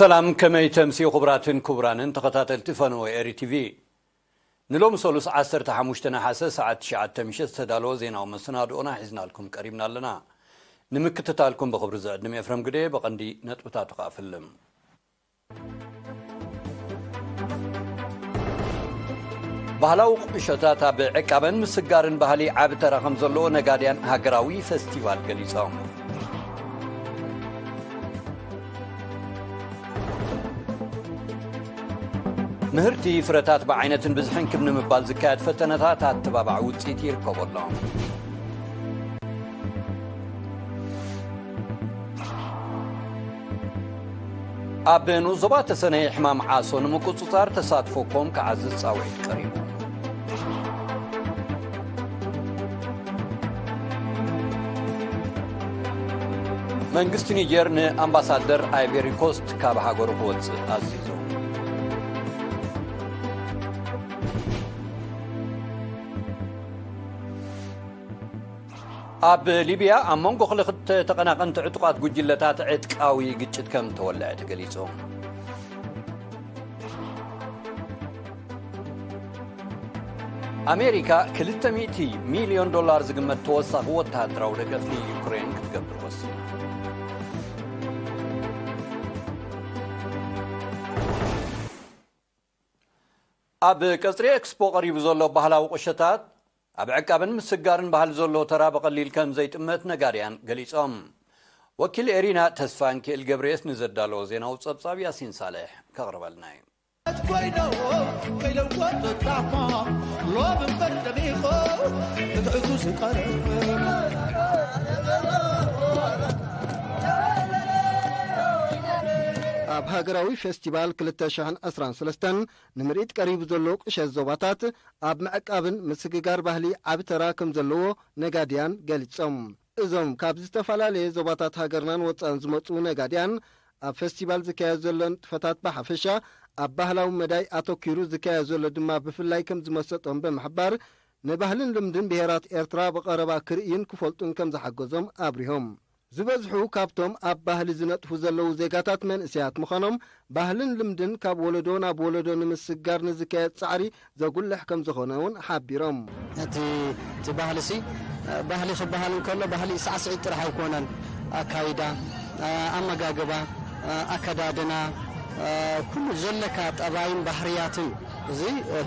ሰላም፣ ከመይ ተምስዩ ክቡራትን ክቡራንን ተኸታተልቲ ፈነወ ኤሪ ቲቪ? ንሎሚ ሰሉስ ዓሰርተ ሓሙሽተ ነሓሰ ሰዓት ትሽዓተ ምሸት ዝተዳለወ ዜናዊ መሰናድኦና ሒዝናልኩም ቀሪብና ኣለና። ንምክትታልኩም ብኽብሪ ዝዕድም ኤፍረም ግደ። ብቐንዲ ነጥብታቱ ከኣ ፍልም። ባህላዊ ቁሸታት ኣብ ዕቃበን ምስጋርን ባህሊ ዓቢ ተራ ከም ዘለዎ ነጋድያን ሃገራዊ ፈስቲቫል ገሊጾም። ምህርቲ ፍረታት ብዓይነትን ብዝሕን ክብ ንምባል ዝካየድ ፈተነታት ኣተባባዒ ውጽኢት ይርከቦ ኣሎ። ኣብ ንኡስ ዞባ ተሰነይ ሕማም ዓሶ ንምቁጽጻር ተሳትፎ ኮም ክዓዝዝ ጻውዒት ቀሪቡ። መንግስቲ ኒጀር ንኣምባሳደር ኣይቬሪ ኮስት ካብ ሃገሩ ክወጽእ ኣዚዙ። ኣብ ሊብያ ኣብ መንጎ ክልተ ተቐናቐንቲ ዕጡቓት ጉጅለታት ዕጥቃዊ ግጭት ከም ተወልዐ ተገሊጹ። ኣሜሪካ ክልተ ሚእቲ ሚልዮን ዶላር ዝግመት ተወሳኺ ወተሃደራዊ ደገፍ ንዩክሬን ክትገብር ወሲና። ኣብ ቀጽሪ ኤክስፖ ቀሪቡ ዘሎ ባህላዊ ቁሸታት፣ ኣብ ዕቃብን ምስጋርን ባህሊ ዘሎ ተራ ብቐሊል ከም ዘይጥመት ነጋድያን ገሊጾም። ወኪል ኤሪና ተስፋንኪኤል ገብርኤስ ንዘዳለዎ ዜናዊ ጸብጻብ ያሲን ሳልሕ ከቕርበልና እዩ። ኮይኖም ከይለወጡ ጣዕሞም ሎም እምበር ደሚቖም ክትዕዙ ዝቐረብ። ኣብ ሃገራዊ ፌስቲቫል ክልተ ሽሕን ዕስራን ሰለስተን ንምርኢት ቀሪቡ ዘሎ ቁሸት ዞባታት ኣብ ምዕቃብን ምስግጋር ባህሊ ዓቢ ተራ ከም ዘለዎ ነጋድያን ገሊጾም። እዞም ካብ ዝተፈላለየ ዞባታት ሃገርናን ወጻእን ዝመጹ ነጋድያን ኣብ ፌስቲቫል ዝካየድ ዘሎ ንጥፈታት ብሓፈሻ ኣብ ባህላዊ መዳይ ኣተኲሩ ዝካየድ ዘሎ ድማ ብፍላይ ከም ዝመሰጦም ብምሕባር ንባህልን ልምድን ብሄራት ኤርትራ ብቐረባ ክርእዩን ክፈልጡን ከም ዝሓገዞም ኣብሪሆም። ዝበዝሑ ካብቶም ኣብ ባህሊ ዝነጥፉ ዘለዉ ዜጋታት መንእሰያት ምዃኖም፣ ባህልን ልምድን ካብ ወለዶ ናብ ወለዶ ንምስግጋር ንዝካየድ ጻዕሪ ዘጉልሕ ከም ዝኾነ እውን ሓቢሮም። እቲ፣ እቲ ባህሊ ሲ፣ ባህሊ ክበሃል እንከሎ፣ ባህሊ ሳዕስዒት ጥራሕ ኣይኮነን። ኣካይዳ፣ ኣመጋግባ፣ ኣከዳድና፣ ኩሉ ዘለካ ጠባይን ባህርያትን፣ እዚ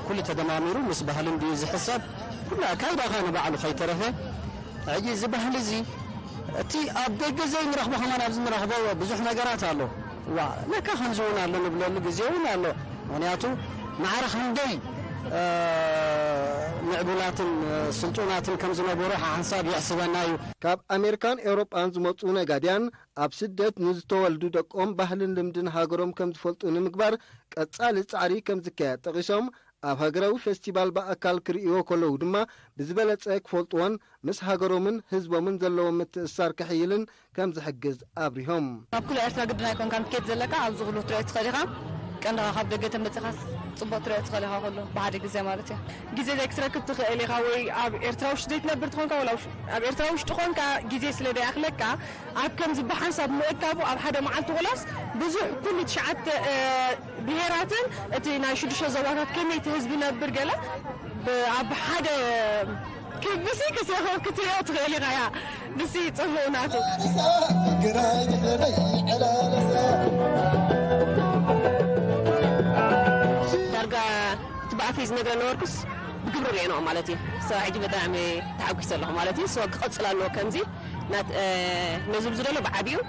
ኩሉ ተደማሚሩ ምስ ባህልን ድዩ ዝሕሰብ? ኩሉ ኣካይዳኻ ንባዕሉ ከይተረፈ፣ ሕጂ እዚ ባህሊ እዚ፣ እቲ ኣብ ደገ ዘይንረኽቦ ከማን ኣብዚ ንረኽቦ ብዙሕ ነገራት ኣሎ። ዋ፣ ለካ ከምዚ እውን ኣሎ ንብለሉ ግዜ እውን ኣሎ። ምኽንያቱ ማዕረ ክንደይ፣ እ፣ ምዕቡላትን፣ እ፣ ስልጡናትን ከም ዝነበሩ ሓንሳብ የሕስበና እዩ። ካብ ኣሜሪካን ኤውሮጳን ዝመጹ ነጋድያን ኣብ ስደት ንዝተወልዱ ደቆም ባህልን ልምድን ሃገሮም ከም ዝፈልጡ ንምግባር ቀጻሊ ጻዕሪ ከም ዝካየድ ጠቒሶም፣ ኣብ ሃገራዊ ፌስቲቫል ብኣካል ክርእይዎ ከለዉ ድማ ብዝበለጸ ክፈልጥዎን ምስ ሃገሮምን ህዝቦምን ዘለዎም ምትእስሳር ክሕይልን ከም ዝሕግዝ ኣብሪሆም። ኣብ ኩሉ ኤርትራ ግድን ኣይኮንካን ትኬት ዘለካ፣ ኣብዚ ኩሉ ክትሪኦ ትኽእል ኢኻ። ቀንድኻ ካብ ደገ ተመጺኻስ ጽቡቕ ትሪኦ ትኽእል ኢኻ፣ ኩሉ ብሓደ ግዜ ማለት እዩ። ግዜ ዘይክትረክብ ትኽእል ኢኻ፣ ወይ ኣብ ኤርትራ ውሽጢ ዘይትነብር ትኾንካ፣ ወላ ውሽ-፣ ኣብ ኤርትራ ውሽጢ ኾንካ ግዜ ስለ ዘይኣኽለካ፣ ኣብ ከምዚ ብሓንሳብ ምእካቡ ኣብ ሓደ መዓልቲ ወላስ ብዙሕ ኩሉ ትሽዓተ፣ እ፣ ብሄራትን እቲ ናይ ሽዱሽተ ዞባታት ከመይ እቲ ህዝቢ ነብር ገለ ብ-፣ ኣብ ሓደ ክብሲ ክሰኸ ክትሪኦ ትኽእል ኢኻ እያ። ብሲ ጽቡቕ ናቱ። ዳርጋ እቲ ብኣፈይ ዝነግረ ነበርኩስ ብግብሪ ርኤኖ ማለት እዩ። ሰው ሕጂ ብጣዕሚ ተሓጒሰ ኣለኹ ማለት እዩ። ሰው ክቐጽል ኣለዎ ከምዚ ናት-፣ እ፣ ነዚ ብዝደሎ ብዓቢኡ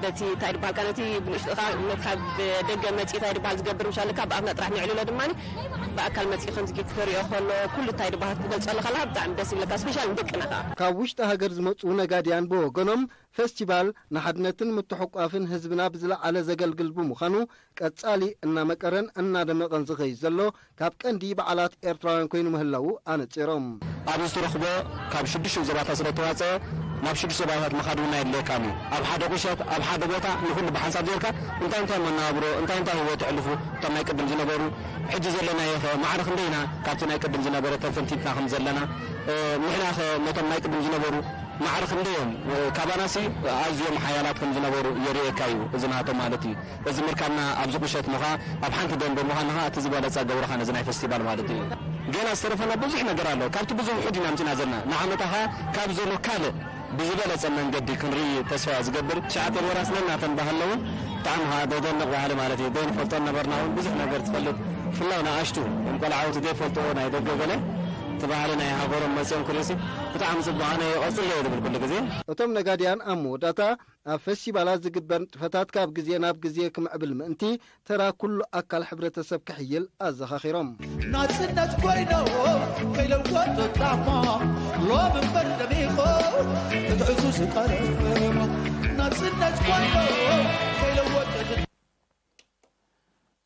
በቲ እንታይ ድበሃል፣ ነቲ ብንእሽቶኻ ነቲ ካብ ደገ መጺእ እንታይ ድበሃል ዝገብር ምሻለካ ብኣፍና ጥራሕ ንዕልሎ ድማ ብኣካል መጺእ ከምዚ ክሪኦ ከሎ ኩሉ እንታይ ድበሃል ክገልጸሉ ከለኻ ብጣዕሚ ደስ ይብለካ፣ ስፔሻል ንደቅና ከኣ። ካብ ውሽጢ ሃገር ዝመጹ ነጋድያን ብወገኖም ፌስቲቫል ንሓድነትን ምትሕቋፍን ህዝብና ብዝለዓለ ዘገልግል ብምዃኑ ቀጻሊ እናመቀረን እናደመቐን ዝኸይድ ዘሎ ካብ ቀንዲ በዓላት ኤርትራውያን ኮይኑ ምህላዉ ኣነጺሮም። ኣብዚ ትረኽቦ ካብ ሽዱሽተ ዞባታት ስለ እተዋጸአ፣ ናብ ሽዱሽተ ዞባታት ምኻድ እውን ኣየድልየካን እዩ። ኣብ ሓደ ቁሸት፣ ኣብ ሓደ ቦታ ንኹሉ ብሓንሳብ ጌርካ እንታይ እንታይ መነባብሮ፣ እንታይ እንታይ ህይወት የሕልፉ እቶም ናይ ቅድም ዝነበሩ፣ ሕጂ ዘለናዮ ኸ ማዕረ ክንደይ ኢና ካብቲ ናይ ቅድም ዝነበረ ተፈንቲትና ከም ዘለና፣ እ፣ ንሕና ኸ ነቶም ናይ ቅድም ዝነበሩ ማዕረ ክንደዮም ካባናሲ ኣዝዮም ሓያላት ከም ዝነበሩ የርእየካ እዩ። እዚ ናቶም ማለት እዩ። እዚ ምርካብና ኣብዚ ቁሸት ምኻ ኣብ ሓንቲ ደንበ ምዃንኻ እቲ ዝበለጸ ገብርኻ ነዚ ናይ ፈስቲቫል ማለት እዩ። ገና ዝተረፈና ብዙሕ ነገር ኣሎ። ካብቲ ብዙሕ ውሑድ ኢና ኣምጺና ዘለና። ንዓመታኻ ካብ ዘሎ ካልእ ብዝበለጸ መንገዲ ክንርኢ ተስፋ ዝገብር። ትሽዓተ ወራስና እናተን ባህልና እውን ብጣዕሚ ከዓ ደደንቕ ባህሊ ማለት እዩ። ዘይንፈልጦ ነበርና እውን ብዙሕ ነገር ትፈልጥ፣ ብፍላይ ንኣሽቱ እዮም ቆልዓውቲ ዘይፈልጥዎ ናይ ደገ ገለ እቲ ባህሊ ናይ ሃገሮም መፅኦም ክርእሲ ብጣዕሚ ፅቡቅ ኣነ ይቐፅል ዝብል ኩሉ ግዜ። እቶም ነጋድያን ኣብ መወዳእታ ኣብ ፈስቲቫላት ዝግበር ንጥፈታት ካብ ግዜ ናብ ግዜ ክምዕብል ምእንቲ ተራ ኩሉ ኣካል ሕብረተሰብ ክሕይል ኣዘኻኺሮም። ናጽነት ኮይኖ ከይለወጠ ጫማ ሎም እምበር ደሚኾ ክትዕዙ ዝቀረቦ ናጽነት ኮይኖ ከይለወጠ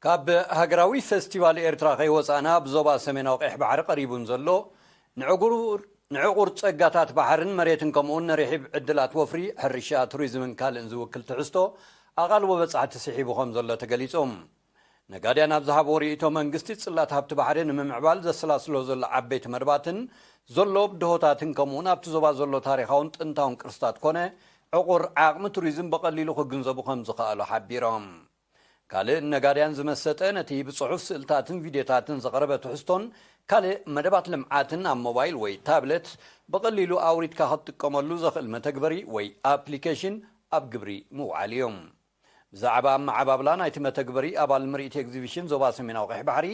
ካብ ሃገራዊ ፈስቲቫል ኤርትራ ከይወጻእና ኣብ ዞባ ሰሜናዊ ቀይሕ ባሕሪ ቀሪቡን ዘሎ ንዕጉር ንዕቑር ጸጋታት ባሕርን መሬትን ከምኡውን ንርሒብ ዕድላት ወፍሪ፣ ሕርሻ፣ ቱሪዝምን ካልእን ዝውክል ትሕዝቶ ኣቓልቦ በጻሕቲ ስሒቡ ከም ዘሎ ተገሊጹ። ነጋድያን ኣብ ዝሃብዎ ርእይቶ መንግስቲ ጽላት ሃብቲ ባሕሪ ንምምዕባል ዘሰላስሎ ዘሎ ዓበይቲ መደባትን ዘሎ ብድሆታትን ከምኡውን ኣብቲ ዞባ ዘሎ ታሪኻውን ጥንታውን ቅርስታት ኮነ ዕቑር ዓቕሚ ቱሪዝም ብቐሊሉ ክግንዘቡ ከም ዝኸኣሉ ሓቢሮም። ካልእ ነጋድያን ዝመሰጠ ነቲ ብጽሑፍ ስእልታትን ቪድዮታትን ዝቐረበ ትሕዝቶን ካልእ መደባት ልምዓትን ኣብ ሞባይል ወይ ታብለት ብቐሊሉ ኣውሪድካ ክትጥቀመሉ ዘኽእል መተግበሪ ወይ ኣፕሊኬሽን ኣብ ግብሪ ምውዓል እዩ። ብዛዕባ ኣመዓባብላ ናይቲ መተግበሪ ኣባል ምርኢት ኤግዚቢሽን ዞባ ሰሜናዊ ቀይሕ ባሕሪ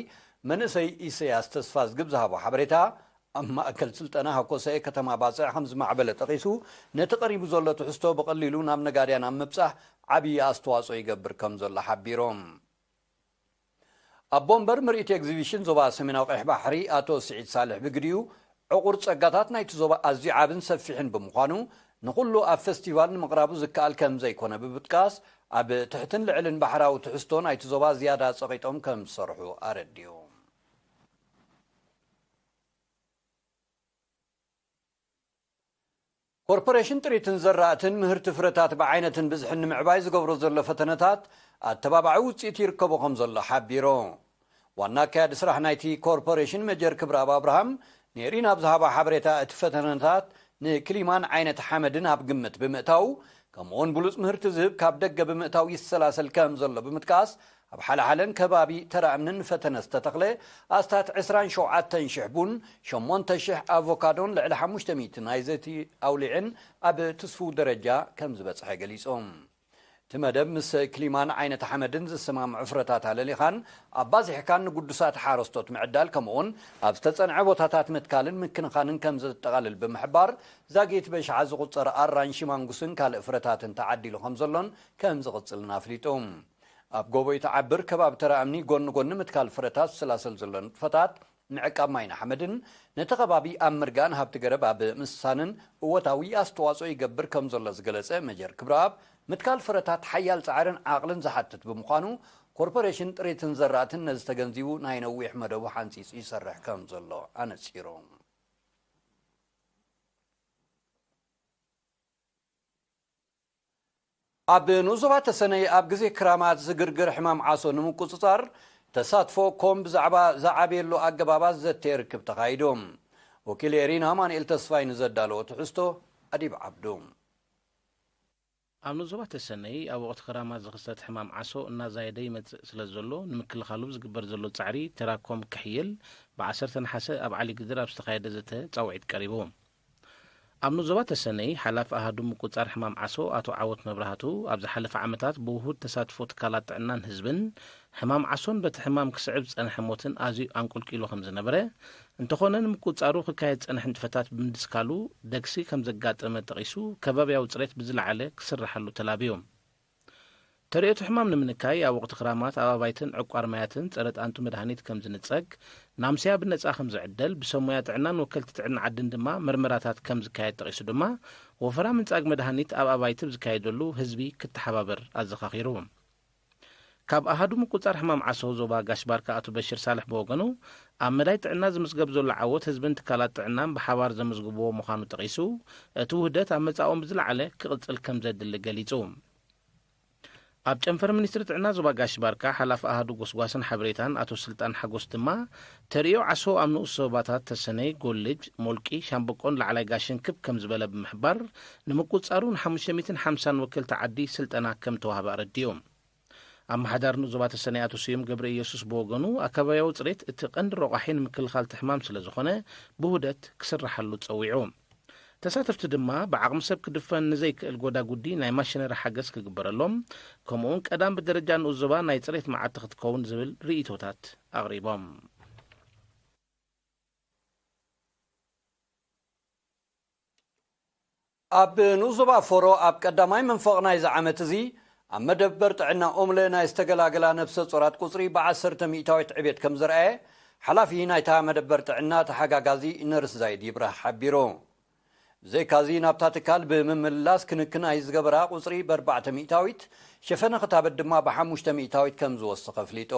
መንእሰይ ኢሰያስ ተስፋዝግብ ዝሃቦ ሓበሬታ ኣብ ማእከል ስልጠና ሃኮሰኤ ከተማ ባጽዕ ከም ዝማዕበለ ጠቒሱ፣ ነቲ ቀሪቡ ዘሎ ትሕዝቶ ብቐሊሉ ናብ ነጋድያን ኣብ ምብጻሕ ዓብዪ ኣስተዋጽኦ ይገብር ከም ዘሎ ሓቢሮም። ኣቦ ወንበር ምርኢት ኤግዚቢሽን ዞባ ሰሜናዊ ቀይሕ ባሕሪ ኣቶ ስዒድ ሳልሕ ብግዲኡ፣ ዕቑር ጸጋታት ናይቲ ዞባ ኣዝዩ ዓብን ሰፊሕን ብምዃኑ፣ ንኹሉ ኣብ ፈስቲቫል ንምቕራቡ ዝከኣል ከም ዘይኮነ ብምጥቃስ፣ ኣብ ትሕትን ልዕልን ባሕራዊ ትሕዝቶ ናይቲ ዞባ ዝያዳ ጸቒጦም ከም ዝሰርሑ ኣረዲኡ። ኮርፖሬሽን ጥሪትን ዘራእትን ምህርቲ ፍረታት ብዓይነትን ብዝሕን ንምዕባይ ዝገብሮ ዘሎ ፈተነታት ኣተባባዒ ውፅኢት ይርከቦ ከም ዘሎ ሓቢሩ። ዋና ኣካያዲ ስራሕ ናይቲ ኮርፖሬሽን መጀር ክብረኣብ ኣብርሃም ንኤሪና ኣብ ዝሃባ ሓበሬታ፣ እቲ ፈተነታት ንክሊማን ዓይነት ሓመድን ኣብ ግምት ብምእታው፣ ከምኡውን ብሉፅ ምህርቲ ዝህብ ካብ ደገ ብምእታው ይሰላሰል ከም ዘሎ ብምጥቃስ፣ ኣብ ሓለሓለን ከባቢ ተራ እምንን ፈተነ ዝተተኽለ ኣስታት ዕስራን ሸውዓተን ሽሕ ቡን፣ ሸሞንተ ሽሕ ኣቮካዶን ልዕሊ ሓሙሽተ ሚእቲ ናይ ዘይቲ ኣውሊዕን ኣብ ትስፉው ደረጃ ከም ዝበጽሐ ገሊጹ። እቲ መደብ ምስ ክሊማን ዓይነት ሓመድን ዝሰማምዑ ፍረታት ኣለሊኻን ኣባዚሕካን ንግዱሳት ሓረስቶት ምዕዳል፣ ከምኡውን ኣብ ዝተጸንዐ ቦታታት ምትካልን ምክንኻንን ከም ዘጠቓልል ብምሕባር፣ ዛጊት በሽሓት ዝቑጸር ኣራንሺ፣ ማንጉስን ካልእ ፍረታትን ተዓዲሉ ከም ዘሎን ከም ዝቕጽልን ኣፍሊጡ። ኣብ ጎቦ ይትዓብር ከባቢ ተራ እምኒ ጎኒ ጎኒ ምትካል ፍረታት ዝሰላሰል ዘሎ ንጥፈታት ምዕቃብ ማይን ሓመድን ነቲ ከባቢ ኣብ ምርጋእን ሃብቲ ገረብ ኣብ ምስሳንን እወታዊ ኣስተዋጽኦ ይገብር ከም ዘሎ ዝገለጸ መጀር ክብረኣብ፣ ምትካል ፍረታት ሓያል ጻዕርን ዓቕልን ዝሓትት ብምዃኑ፣ ኮርፖሬሽን ጥሪትን ዘራእትን ነዚ ተገንዚቡ ናይ ነዊሕ መደቡ ሓንጺጹ ይሰርሕ ከም ዘሎ ኣነጺሩ። ኣብ ንኡስ ዞባ ተሰነይ ኣብ ግዜ ክራማት ዝግርግር ሕማም ዓሶ ንምቁጽጻር ተሳትፎ ኮም ብዛዕባ ዝዓበየሉ ኣገባባት ዘተየ ርክብ ተኻይዱ። ወኪል ኤሪና ኣማኑኤል ተስፋይ ንዘዳለዎ ትሕዝቶ ኣዲብ ዓብዱ። ኣብ ንኡስ ዞባ ተሰነይ ኣብ ወቕቲ ክራማት ዝኽሰት ሕማም ዓሶ እናዛየደ ይመጽእ ስለ ዘሎ ንምክልኻሉ ዝግበር ዘሎ ጻዕሪ ተራ ኮም ክሕይል ብዓሰርተ ነሓሰ ኣብ ዓሊ ግድር ኣብ ዝተኻየደ ዘተ ጻውዒት ቀሪቡ። ኣብ ንኡስ ዞባ ተሰነይ ሓላፊ ኣሃዱ ምቁጽጻር ሕማም ዓሶ ኣቶ ዓወት መብራህቱ፣ ኣብ ዝሓለፈ ዓመታት ብውሁድ ተሳትፎ ትካላት ጥዕናን ህዝብን፣ ሕማም ዓሶን በቲ ሕማም ክስዕብ ዝጸንሐ ሞትን ኣዝዩ ኣንቆልቂሉ ከም ዝነበረ፣ እንተኾነ ንምቁጽጻሩ ክካየድ ዝጸንሐ ንጥፈታት ብምድስካሉ ደግሲ ከም ዘጋጠመ ጠቒሱ፣ ከባብያዊ ጽሬት ብዝለዓለ ክስርሓሉ ተላብዩ። ተርእዮቱ ሕማም ንምንካይ ኣብ ወቕቲ ክራማት ኣብ ኣባይትን ዕቋር ማያትን ጸረ ጣንጡ መድሃኒት ከም ዝንጸግ፣ ናምስያ ብነጻ ከም ዝዕደል፣ ብሰብ ሞያ ጥዕናን ወከልቲ ጥዕና ዓድን ድማ መርመራታት ከም ዝካየድ ጠቒሱ ድማ፣ ወፈራ ምንጻግ መድሃኒት ኣብ ኣባይቲ ብዝካየደሉ ህዝቢ ክተሓባበር ኣዘኻኺሩ። ካብ ኣሃዱ ምቁጽጻር ሕማም ዓሶ ዞባ ጋሽ ባርካ ኣቶ በሽር ሳልሕ ብወገኑ፣ ኣብ መዳይ ጥዕና ዝምዝገብ ዘሎ ዓወት ህዝብን ትካላት ጥዕናን ብሓባር ዘመዝግብዎ ምዃኑ ጠቒሱ፣ እቲ ውህደት ኣብ መጻእኦም ብዝለዓለ ክቕጽል ከም ዘድሊ ገሊጹ። ኣብ ጨንፈር ሚኒስትሪ ጥዕና ዞባ ጋሽ ባርካ ሓላፊ ኣሃዱ ጎስጓስን ሓበሬታን ኣቶ ስልጣን ሓጎስ ድማ፣ ተርእዮ ዓሶ ኣብ ንኡስ ዞባታት ተሰነይ፣ ጎልጅ፣ ሞልቂ፣ ሻምበቆን ላዕላይ ጋሽን ክብ ከም ዝበለ ብምሕባር፣ ንምቁጽጻሩ ንሓሙሽተ ሚእትን ሓምሳን ወከልቲ ዓዲ ስልጠና ከም ተዋህበ ኣረዲኡ። ኣመሓዳሪ ንኡስ ዞባ ተሰነይ ኣቶ ስዩም ገብረ ኢየሱስ ብወገኑ፣ ኣከባቢያዊ ጽሬት እቲ ቀንዲ ረቋሒ ንምክልኻል እቲ ሕማም ስለ ዝኾነ፣ ብውህደት ክስራሓሉ ጸዊዑ። ተሳተፍቲ ድማ፣ ብዓቕሚ ሰብ ክድፈን ንዘይክእል ጎዳጉዲ ናይ ማሽነሪ ሓገዝ ክግበረሎም፣ ከምኡውን ቀዳም ብደረጃ ንኡስ ዞባ ናይ ጽሬት መዓልቲ ክትከውን ዝብል ርእይቶታት ኣቕሪቦም። ኣብ ንኡስ ዞባ ፎሮ ኣብ ቀዳማይ መንፈቕ ናይዚ ዓመት እዚ ኣብ መደበር ጥዕና ኦምለ ናይ ዝተገላገላ ነብሰ ጾራት ቁጽሪ ብዓሰርተ ሚእታዊት ዕቤት ከም ዘርኣየ ሓላፊ ናይታ መደበር ጥዕና ተሓጋጋዚ ነርስ ዛይድ ይብራህ ሓቢሩ። ብዘይካዚ ናብታ ትካል ብምምልላስ ክንክን ናይ ዝገበራ ቁጽሪ ብኣርባዕተ ሚእታዊት ሸፈነ ክታበት ድማ ብሓሙሽተ ሚእታዊት ከም ዝወሰኸ ኣፍሊጡ።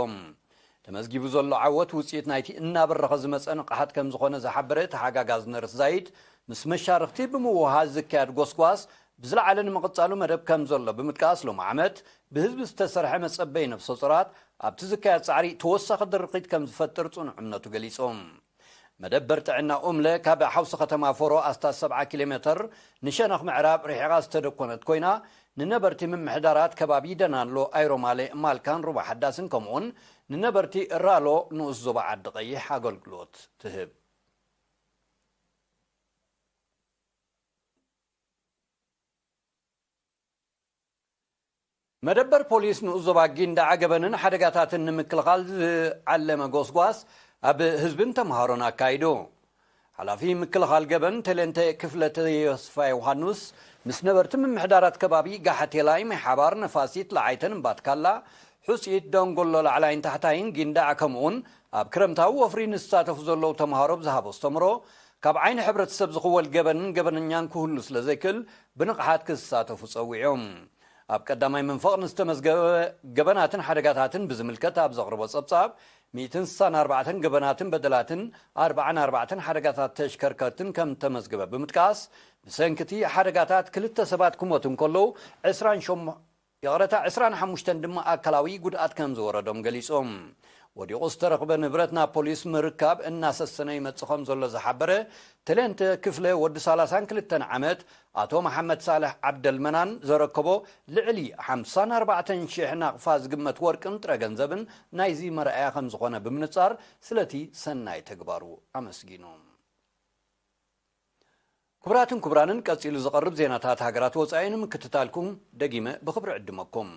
ተመዝጊቡ ዘሎ ዓወት ውጽኢት ናይቲ እናበረኸ ዝመጸ ንቕሓት ከም ዝኾነ ዝሓበረ ተሓጋጋዚ ነርስ ዛይድ፣ ምስ መሻርኽቲ ብምውሃዝ ዝካየድ ጎስጓስ ብዝለዓለ ንምቕጻሉ መደብ ከም ዘሎ ብምጥቃስ፣ ሎሚ ዓመት ብህዝቢ ዝተሰርሐ መጸበይ ነፍሰ ጾራት ኣብቲ ዝካየድ ጻዕሪ ተወሳኺ ድርኺት ከም ዝፈጥር ጽኑዕ እምነቱ ገሊጹ። መደበር ጥዕና ኡምለ ካብ ሓውሲ ከተማ ፎሮ ኣስታት ሰብዓ ኪሎ ሜተር ንሸነኽ ምዕራብ ርሒቓ ዝተደኮነት ኮይና፣ ንነበርቲ ምምሕዳራት ከባቢ ደናሎ፣ ኣይሮማሌ፣ ማልካን ሩባ ሓዳስን ከምኡውን ንነበርቲ ራሎ ንኡስ ዞባ ዓዲ ቀይሕ ኣገልግሎት ትህብ። መደበር ፖሊስ ንኡስ ዞባ ጊንዳዕ ገበንን ሓደጋታትን ንምክልኻል ዝዓለመ ጎስጓስ ኣብ ህዝብን ተምሃሮን ኣካይዱ። ሓላፊ ምክልኻል ገበን ተሌንተ ክፍለ ተስፋ ዮሃንስ ምስ ነበርቲ ምምሕዳራት ከባቢ ጋሓቴላይ፣ ማይ ሓባር፣ ነፋሲት፣ ለዓይተን፣ እምባትካላ፣ ሑጺት፣ ደንጎሎ ላዕላይን ታሕታይን፣ ጊንዳዕ ከምኡውን ኣብ ክረምታዊ ወፍሪ ንዝሳተፉ ዘለዉ ተምሃሮ ብዝሃቦ ኣስተምሮ፣ ካብ ዓይኒ ሕብረተሰብ ዝኽወል ገበንን ገበነኛን ክህሉ ስለ ዘይክእል ብንቕሓት ክሳተፉ ጸዊዑ። ኣብ ቀዳማይ መንፈቕ ንዝተመዝገበ ገበናትን ሓደጋታትን ብዝምልከት ኣብ ዘቕረቦ ጸብጻብ፣ ሚእትን ስሳን ኣርባዕተን ገበናትን በደላትን ኣርባዓን ኣርባዕተን ሓደጋታት ተሽከርከርትን ከም ተመዝገበ ብምጥቃስ፣ ብሰንኪ እቲ ሓደጋታት ክልተ ሰባት ክሞቱ እንከለዉ፣ ዕስራን ሸሞ-፣ ይቕረታ፣ ዕስራን ሓሙሽተን ድማ ኣካላዊ ጉድኣት ከም ዝወረዶም ገሊጾም። ወዲቑ ዝተረኽበ ንብረት ናብ ፖሊስ ምርካብ እናሰሰነ ይመጽእ ከም ዘሎ ዝሓበረ ተሌንተ ክፍለ፣ ወዲ ሰላሳን ክልተን ዓመት ኣቶ መሓመድ ሳልሕ ዓብደልመናን ዘረከቦ ልዕሊ ሓምሳን ኣርባዕተን ሽሕ ናቕፋ ዝግመት ወርቅን ጥረ ገንዘብን ናይዚ መርኣያ ከም ዝኾነ ብምንጻር፣ ስለቲ ሰናይ ተግባሩ ኣመስጊኑ። ክቡራትን ክቡራንን፣ ቀጺሉ ዝቐርብ ዜናታት ሃገራት ወጻኢ ንምክትታልኩም ደጊመ ብኽብሪ ዕድመኩም።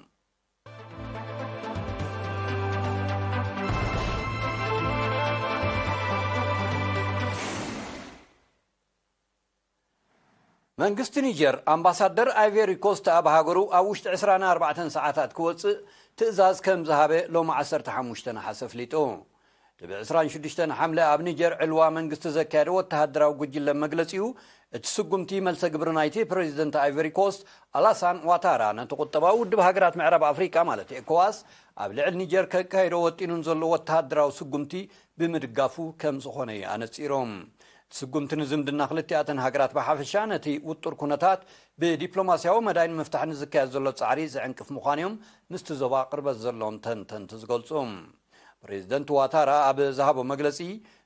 መንግስቲ ኒጀር፣ ኣምባሳደር ኣይቨሪ ኮስት ኣብ ሃገሩ ኣብ ውሽጢ ዕስራን ኣርባዕተን ሰዓታት ክወጽእ ትእዛዝ ከም ዝሃበ ሎሚ ዓሰርተ ሓሙሽተ ነሓሰ ኣፍሊጡ። እቲ ብዕስራን ሽዱሽተን ሓምለ ኣብ ኒጀር ዕልዋ መንግስቲ ዘካየደ ወተሃደራዊ ጉጅለ መግለጺኡ፣ እቲ ስጉምቲ መልሰ ግብሪ ናይቲ ፕረዚደንት ኣይቨሪ ኮስት ኣላሳን ዋታራ ነቲ ቁጠባዊ ውድብ ሃገራት ምዕራብ ኣፍሪቃ ማለት ኤኮዋስ ኣብ ልዕሊ ኒጀር ከካይዶ ወጢኑን ዘሎ ወተሃደራዊ ስጉምቲ ብምድጋፉ ከም ዝኾነ እዩ ኣነጺሮም። እቲ ስጉምቲ ንዝምድና ክልቲኣተን ሃገራት ብሓፈሻ ነቲ ውጡር ኩነታት ብዲፕሎማስያዊ መዳይ ንምፍታሕ ንዝካየድ ዘሎ ጻዕሪ ዝዕንቅፍ ምዃኑ እዮም ምስቲ ዞባ ቅርበት ዘለዎም ተንተንቲ ዝገልጹ። ፕሬዚደንት ዋታራ ኣብ ዝሃቦ መግለጺ፣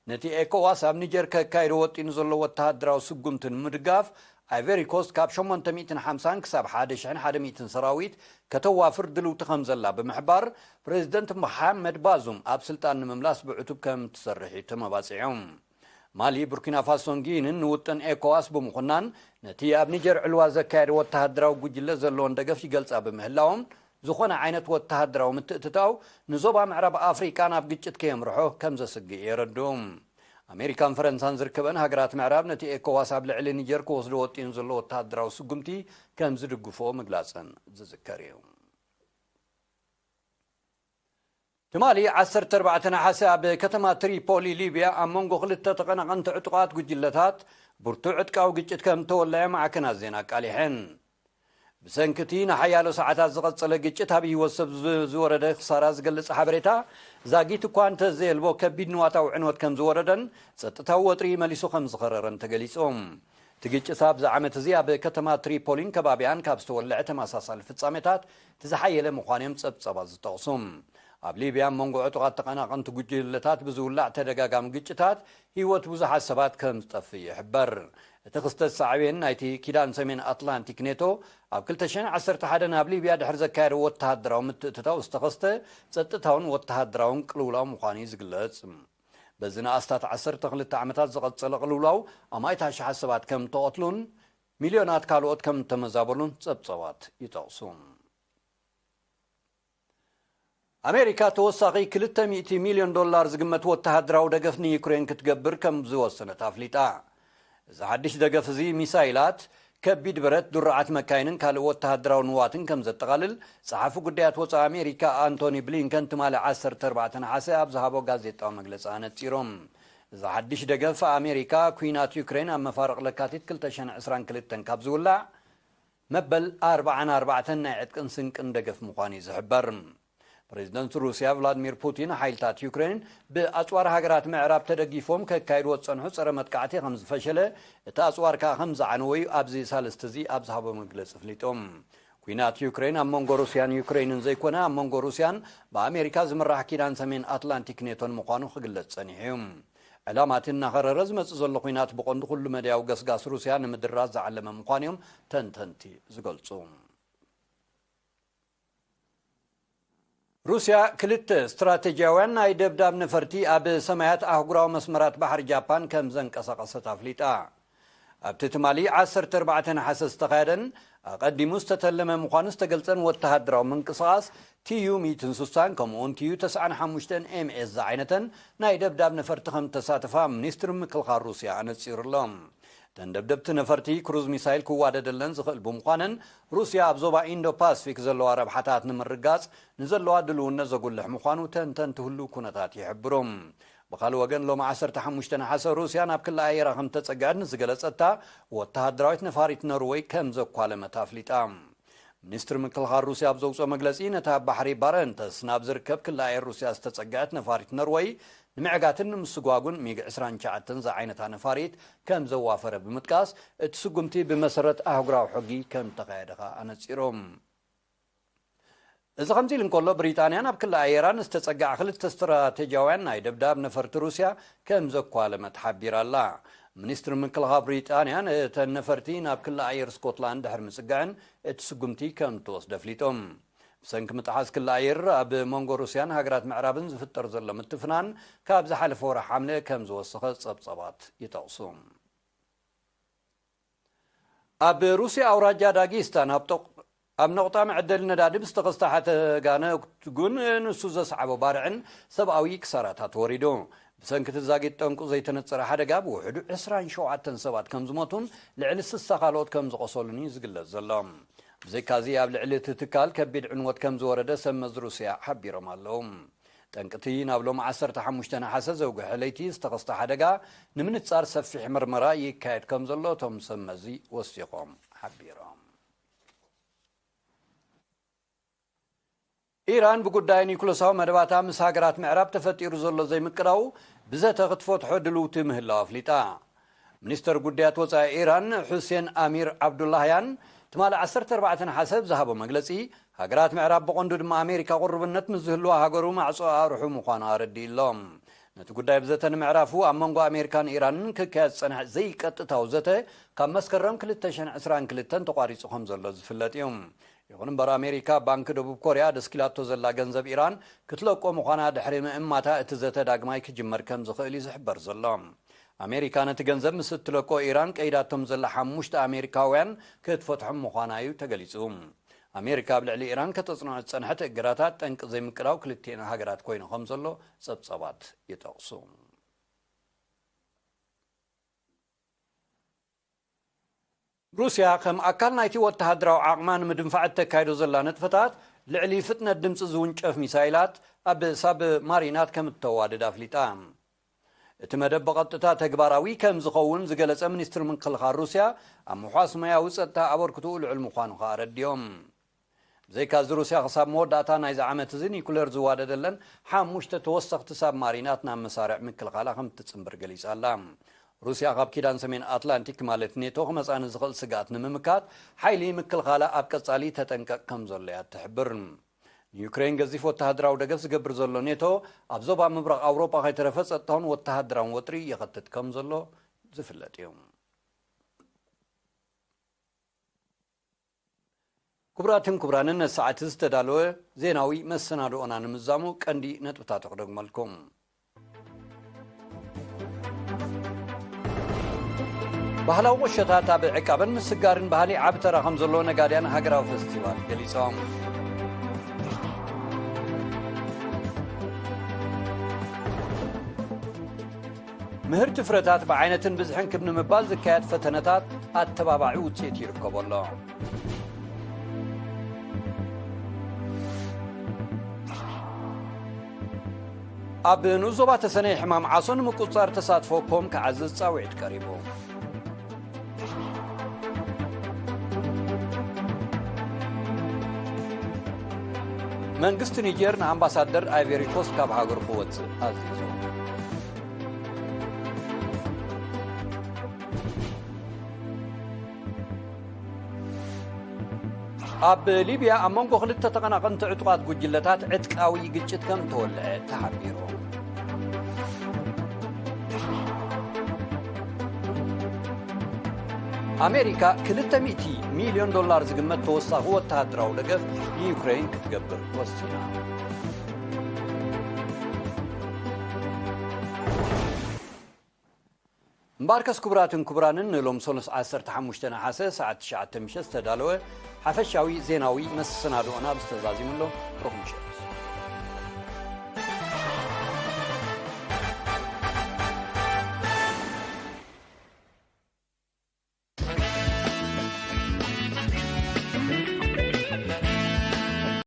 ነቲ ኤኮዋስ ኣብ ኒጀር ከካይዶ ወጢኑ ዘሎ ወተሃደራዊ ስጉምቲ ንምድጋፍ፣ ኣይቨሪ ኮስት ካብ ሸሞንተ ሚእትን ሓምሳን ክሳብ ሓደ ሽሕን ሓደ ሚእትን ሰራዊት ከተዋፍር ድልውቲ ከም ዘላ ብምሕባር፣ ፕሬዚደንት መሓመድ ባዙም ኣብ ስልጣን ንምምላስ ብዕቱብ ከም ትሰርሕ እዩ ተመባጺዑ። ማሊ፣ ቡርኪና ፋሶን ጊንን ንውጥን ኤኮዋስ ብምኹናን፣ ነቲ ኣብ ኒጀር ዕልዋ ዘካየደ ወተሃደራዊ ጉጅለ ዘለዎን ደገፍ ይገልጻ ብምህላዎም፣ ዝኾነ ዓይነት ወተሃደራዊ ምትእትታው ንዞባ ምዕራብ ኣፍሪቃ ናብ ግጭት ከየምርሖ ከም ዘስግእ የረድኡ። ኣሜሪካን ፈረንሳን ዝርከበን ሃገራት ምዕራብ ነቲ ኤኮዋስ ኣብ ልዕሊ ኒጀር ክወስዶ ወጢኑ ዘሎ ወተሃደራዊ ስጉምቲ ከም ዝድግፎ ምግላጸን ዝዝከር እዩ። ትማሊ ዓሰርተ ኣርባዕተ ነሓሰ ኣብ ከተማ ትሪፖሊ ሊብያ ኣብ መንጎ ክልተ ተቐናቐንቲ ዕጡቓት ጉጅለታት ብርቱዕ ዕጥቃዊ ግጭት ከም ተወለዐ ማዕከናት ዜና ኣቃሊሐን። ብሰንኪ እቲ ንሓያሎ ሰዓታት ዝቐጸለ ግጭት ኣብ ህይወት ሰብ ዝ-፣ ዝወረደ ክሳራ ዝገልጽ ሓበሬታ ዛጊት እኳ እንተዘየልቦ፣ ከቢድ ንዋታዊ ዕንወት ከም ዝወረደን ጸጥታዊ ወጥሪ መሊሱ ከም ዝኸረረን ተገሊጹ። እቲ ግጭት ኣብዚ ዓመት እዚ ኣብ ከተማ ትሪፖሊን ከባቢኣን ካብ ዝተወልዐ ተመሳሳሊ ፍጻሜታት እቲ ዝሓየለ ምዃኑ እዮም ጸብጸባት ዝጠቕሱ። ኣብ ሊብያ ኣብ መንጎ ዕጡቓት ተቐናቐንቲ ጉጅለታት ብዝውላዕ ተደጋጋሚ ግጭታት ህይወት ብዙሓት ሰባት ከም ዝጠፍእ ይሕበር። እቲ ክስተት ሳዕቤን ናይቲ ኪዳን ሰሜን ኣትላንቲክ ኔቶ ኣብ ክልተ ሽሕን ዓሰርተ ሓደን ኣብ ሊብያ ድሕሪ ዘካየደ ወተሃደራዊ ምትእትታው ዝተኸስተ ጸጥታውን ወተሃደራውን ቅልውላው ምዃኑ እዩ ዝግለጽ። በዚ ንኣስታት ዓሰርተ ክልተ ዓመታት ዝቐጸለ ቅልውላው ኣማኢት ኣሽሓት ሰባት ከም እተቐትሉን ሚልዮናት ካልኦት ከም እተመዛበሉን ጸብጸባት ይጠቕሱ። ኣሜሪካ ተወሳኺ ክልተ ሚእቲ ሚልዮን ዶላር ዝግመት ወተሃደራዊ ደገፍ ንዩክሬን ክትገብር ከም ዝወሰነት ኣፍሊጣ። እዚ ሓድሽ ደገፍ እዚ ሚሳይላት፣ ከቢድ ብረት፣ ድሩዓት መካይንን ካልእ ወተሃደራዊ ንዋትን ከም ዘጠቓልል ጸሓፊ ጉዳያት ወጻኢ ኣሜሪካ ኣንቶኒ ብሊንከን ትማሊ ዓሰርተ ኣርባዕተ ነሓሰ ኣብ ዝሃቦ ጋዜጣዊ መግለጺ ኣነጺሮም። እዚ ሓድሽ ደገፍ ኣሜሪካ ኩናት ዩክሬን ኣብ መፋርቕ ለካቲት ክልተ ሽሕን ዕስራን ክልተን ካብ ዝውላዕ መበል ኣርባዓን ኣርባዕተን ናይ ዕጥቅን ስንቅን ደገፍ ምዃኑ እዩ ዝሕበር። ፕሬዚደንት ሩስያ ቭላድሚር ፑቲን ሓይልታት ዩክሬን ብኣጽዋር ሃገራት ምዕራብ ተደጊፎም ከካይድዎ ዝጸንሑ ጸረ መጥቃዕቲ ከም ዝፈሸለ፣ እቲ ኣጽዋር ከኣ ከም ዝዓነወ እዩ ኣብዚ ሳልስቲ እዚ ኣብ ዝሃቦ መግለጺ ኣፍሊጡ። ኩናት ዩክሬን ኣብ መንጎ ሩስያን ዩክሬንን ዘይኮነ፣ ኣብ መንጎ ሩስያን ብኣሜሪካ ዝምራሕ ኪዳን ሰሜን ኣትላንቲክ ኔቶን ምዃኑ ክግለጽ ጸኒሑ እዩ። ዕላማ እቲ እናኸረረ ዝመጽእ ዘሎ ኩናት ብቐንዱ ኩሉ መድያዊ ገስጋስ ሩስያ ንምድራዝ ዝዓለመ ምዃኑ እዮም ተንተንቲ ዝገልጹ። ሩስያ ክልተ ስትራቴጂያውያን ናይ ደብዳብ ነፈርቲ ኣብ ሰማያት ኣህጉራዊ መስመራት ባሕሪ ጃፓን ከም ዘንቀሳቐሰት ኣፍሊጣ። ኣብቲ ትማሊ ዓሰርተ ኣርባዕተ ነሓሰ ዝተኻየደን ኣቐዲሙ ዝተተለመ ምዃኑ ዝተገልጸን ወተሃደራዊ ምንቅስቓስ፣ ቲዩ ሚእትን ስሳን ከምኡውን ቲዩ ተስዓን ሓሙሽተን ኤምኤስ ዝዓይነተን ናይ ደብዳብ ነፈርቲ ከም ተሳተፋ ሚኒስትሪ ምክልኻል ሩስያ ኣነጺሩ ኣሎ። እተን ደብደብቲ ነፈርቲ ክሩዝ ሚሳይል ክዋደደለን ዝኽእል ብምዃነን፣ ሩስያ ኣብ ዞባ ኢንዶ ፓስፊክ ዘለዋ ረብሓታት ንምርጋጽ ንዘለዋ ድልውነት ዘጉልሕ ምዃኑ ተንተንቲ ህሉው ኩነታት ይሕብሩ። ብኻልእ ወገን፣ ሎም ዓሰርተ ሓሙሽተ ነሓሰ ሩስያ ናብ ክሊ ኣየራ ከም ተጸግዐት ንዝገለጸታ ወተሃደራዊት ነፋሪት ኖርወይ ከም ዘኳለመት ኣፍሊጣ። ሚኒስትሪ ምክልኻል ሩስያ ኣብ ዘውፅኦ መግለጺ፣ ነታ ኣብ ባሕሪ ባረንተስ ናብ ዝርከብ ክሊ ኣየር ሩስያ ዝተጸግዐት ነፋሪት ኖርወይ ንምዕጋትን ንምስጓጉን ሚግ ዕስራን ትሽዓተን ዝዓይነታ ነፋሪት ከም ዘዋፈረ ብምጥቃስ፣ እቲ ስጉምቲ ብመሰረት ኣህጉራዊ ሕጊ ከም ተኻየደ ከኣ ኣነጺሩ። እዚ ከምዚ ኢሉ እንከሎ፣ ብሪጣንያ ናብ ክሊ ኣየራ ንዝተጸግዓ ክልተ ስትራቴጂያውያን ናይ ደብዳብ ነፈርቲ ሩስያ ከም ዘኳለመት ሓቢራ ኣላ። ሚኒስትሪ ምክልኻል ብሪጣንያ ነተን ነፈርቲ ናብ ክሊ ኣየር ስኮትላንድ ድሕሪ ምጽግዐን እቲ ስጉምቲ ከም እተወስደ ኣፍሊጡ። ብሰንኪ ምጥሓስ ክሊ ኣየር ኣብ መንጎ ሩስያን ሃገራት ምዕራብን ዝፍጠር ዘሎ ምትፍናን ካብ ዝሓለፈ ወርሒ ሓምለ ከም ዝወሰኸ ጸብጸባት ይጠቕሱ። ኣብ ሩስያ ኣውራጃ ዳጊስታን ኣብ ጦቕ-፣ ኣብ ነቑጣ መዐደሊ ነዳዲ ብዝተኸስተ ሓደጋ ነጉን ንሱ ዘስዓቦ ባርዕን ሰብኣዊ ክሳራታት ወሪዱ። ብሰንኪ እቲ ዛጊት ጠንቁ ዘይተነጸረ ሓደጋ ብውሕዱ ዕስራን ሸውዓተን ሰባት ከም ዝሞቱን ልዕሊ ስሳ ካልኦት ከም ዝቖሰሉን እዩ ዝግለጽ ዘሎ። ብዘይካዚ ኣብ ልዕሊ እቲ ትካል ከቢድ ዕንወት ከም ዝወረደ ሰብ መዚ ሩስያ ሓቢሮም ኣለዉ። ጠንቅቲ ናብ ሎም ዓሰርተ ሓሙሽተ ነሓሰ ዘውግሐ ለይቲ ዝተኸስተ ሓደጋ ንምንጻር ሰፊሕ ምርመራ ይካየድ ከም ዘሎ እቶም ሰብ መዚ ወሲኾም ሓቢሮም። ኢራን ብጉዳይ ኒኩለሳዊ መደባታ ምስ ሃገራት ምዕራብ ተፈጢሩ ዘሎ ዘይምቅዳው ብዘተ ክትፈትሖ ድልውቲ ምህላው ኣፍሊጣ። ሚኒስተር ጉዳያት ወጻኢ ኢራን ሑሴን ኣሚር ዓብዱላህያን ትማሊ ዓሰርተ ኣርባዕተ ነሓሰ ብዝሃቦ መግለጺ፣ ሃገራት ምዕራብ ብቐንዱ ድማ ኣሜሪካ ቅሩብነት ምስ ዝህልዋ ሃገሩ ማዕጾ ኣርሑ ምዃኑ ኣረዲእሎም። ነቲ ጉዳይ ብዘተ ንምዕራፉ ኣብ መንጎ ኣሜሪካን ኢራንን ክካየድ ዝጸንሐ ዘይቀጥታዊ ዘተ ካብ መስከረም ክልተ ሽሕን ዕስራን ክልተን ተቋሪጹ ከም ዘሎ ዝፍለጥ እዩ። ይኹን እምበር ኣሜሪካ ባንኪ ደቡብ ኮርያ ደስኪላቶ ዘላ ገንዘብ ኢራን ክትለቆ ምዃና ድሕሪ ምእማታ እቲ ዘተ ዳግማይ ክጅመር ከም ዝኽእል እዩ ዝሕበር ዘሎ። ኣሜሪካ ነቲ ገንዘብ ምስ እትለቆ ኢራን ቀይዳቶም ዘላ ሓሙሽተ ኣሜሪካውያን ክትፈትሖም ምዃና እዩ ተገሊጹ። ኣሜሪካ ኣብ ልዕሊ ኢራን ከተጽንዖ ዝጸንሐት እገዳታት ጠንቂ ዘይምቅዳው ክልቲኤን ሃገራት ኮይኑ ከም ዘሎ ጸብጻባት ይጠቕሱ። ሩስያ ከም ኣካል ናይቲ ወተሃደራዊ ዓቕማ ንምድንፋዕ እተካይዶ ዘላ ንጥፈታት፣ ልዕሊ ፍጥነት ድምጺ ዝውንጨፍ ሚሳይላት ኣብ ሳብ ማሪናት ከም እተዋድድ ኣፍሊጣ። እቲ መደብ ብቐጥታ ተግባራዊ ከም ዝኸውን ዝገለጸ ሚኒስትሪ ምክልኻል ሩስያ፣ ኣብ ምሕዋስ ሞያዊ ጸጥታ ኣበርክትኡ ልዑል ምዃኑ ከኣ ኣረዲኦም። ብዘይካዚ፣ ሩስያ ክሳብ መወዳእታ ናይዚ ዓመት እዚ ኒኩሌር ዝዋደደለን ሓሙሽተ ተወሰኽቲ ሳብማሪናት ናብ መሳርዕ ምክልኻላ ከም እትጽንብር ገሊጻ ኣላ። ሩስያ ካብ ኪዳን ሰሜን ኣትላንቲክ ማለት ኔቶ ክመጻ ንዝኽእል ስግኣት ንምምካት ሓይሊ ምክልኻላ ኣብ ቀጻሊ ተጠንቀቕ ከም ዘሎ እያ ትሕብር። ንዩክሬን ገዚፍ ወተሃደራዊ ደገፍ ዝገብር ዘሎ ኔቶ ኣብ ዞባ ምብራቕ ኣውሮጳ ከይተረፈ ጸጥታውን ወተሃደራውን ወጥሪ የኸትት ከም ዘሎ ዝፍለጥ እዩ። ክቡራትን ክቡራንን ነቲ ሰዓት ዝተዳለወ ዜናዊ መሰናድኦና ንምዛሙ ቀንዲ ነጥብታቱ ክደግመልኩም። ባህላዊ ቁሸታት ኣብ ዕቃበን ምስጋርን ባህሊ ዓቢ ተራ ከም ዘለዎ ነጋድያን ሃገራዊ ፈስቲቫል ገሊጾም። ምህርቲ ፍረታት ብዓይነትን ብዝሕን ክብ ንምባል ዝካየድ ፈተነታት ኣተባባዒ ውፅኢት ይርከቦ ኣሎ። ኣብ ንኡስ ዞባ ተሰነይ ሕማም ዓሶ ንምቁፅፃር ተሳትፎ ኮም ክዓዝዝ ፃውዒት ቀሪቡ። መንግስቲ ኒጀር ንኣምባሳደር ኣይቨሪ ኮስት ካብ ሃገሩ ክወፅእ ኣዚዙ። ኣብ ሊብያ ኣብ መንጎ ክልተ ተቐናቐንቲ ዕጡቓት ጉጅለታት ዕጥቃዊ ግጭት ከም ተወልዐ ተሓቢሩ። ኣሜሪካ ክልተ ሚእቲ ሚልዮን ዶላር ዝግመት ተወሳኺ ወተሃደራዊ ደገፍ ንዩክሬን ክትገብር ወሲና። እምበኣርከስ ክቡራትን ክቡራንን ንሎም ሰሉስ ዓሰርተ ሓሙሽተ ነሓሰ ሰዓት ትሽዓተ ምሸት ዝተዳለወ ሓፈሻዊ ዜናዊ መሰናድኦና ብዝተዛዚሙ ኣሎ። ርኹም ምሸት።